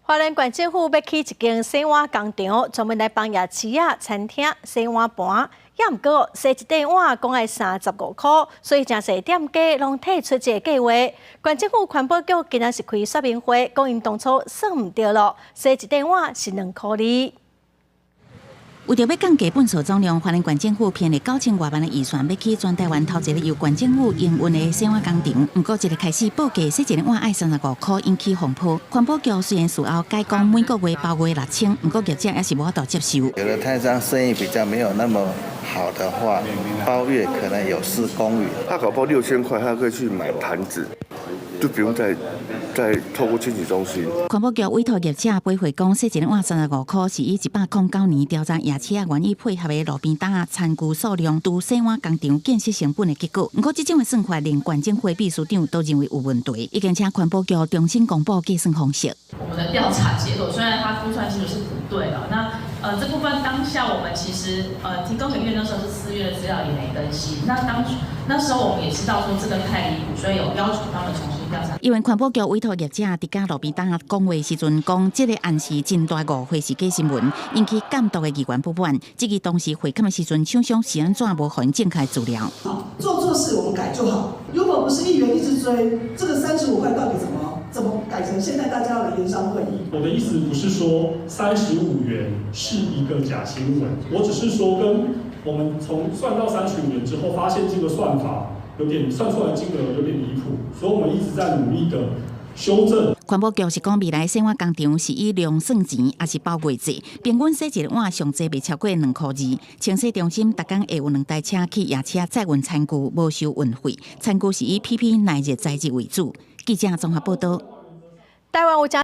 花蓮縣政府欲起一間洗碗工場，專門來幫夜市仔、餐廳洗碗盤。也毋過洗一塊碗講愛35箍，所以誠濟店家攏退出這个計劃。縣政府環保局今仔是開說明會，講𪜶當初算毋著囉，洗一塊碗是2箍2。為著欲降低糞掃總量，花蓮縣政府編了9000外萬的預算，欲起全台灣頭一個由縣政府營運的洗碗工場。毋過，一个開始報價洗一个碗愛35箍，引起風波。環保局雖然事後改講每個月包月6000，毋過業者猶是無法度接受。有的攤商生意比較沒有那麼好的話，包月可能有失公允。他搞不好6000塊，他可以去買盤子，就不用再透過清洗中心。環保局委託業者回回講，洗一个碗35箍是以109年調查夜市仔願意配合的路邊檔餐具數量，拄洗碗工場建設成本的結果。毋過，這種的算法連縣政府秘書長都認為有問題，已經請環保局重新公布計算方式。我們的調查結果雖然它估算其實是不對的，那這部分當下我們其實提供給議員那時候是4月的資料也沒更新，那當那時候我們也知道說這個太離譜，所以有要求他們重新調查。因為環保局委託業者佇佮路邊檔講話時陣，講這个案是真大誤會是假新聞，引起監督的議員不滿。這個當時會勘的時陣，廠商是按怎無予𪜶正確資料？好，做錯事我們改就好。如果不是議員一直追，這個35塊到底怎麼改成現在大家要來研商會議？我的意思不是說35元是一個假新聞，我只是說跟我們從算到35元之後，發現這個算法有點算出來金額有點離譜，所以我們一直在努力的修正。環保局是講未來洗碗工場是以量算錢，抑是包月制，平均洗一个碗上濟袂超過2箍2。清洗中心逐工會有兩台車去夜市載運餐具，無收運費。餐具是以 PP 耐熱材質為主。記者綜合報道。台灣有誠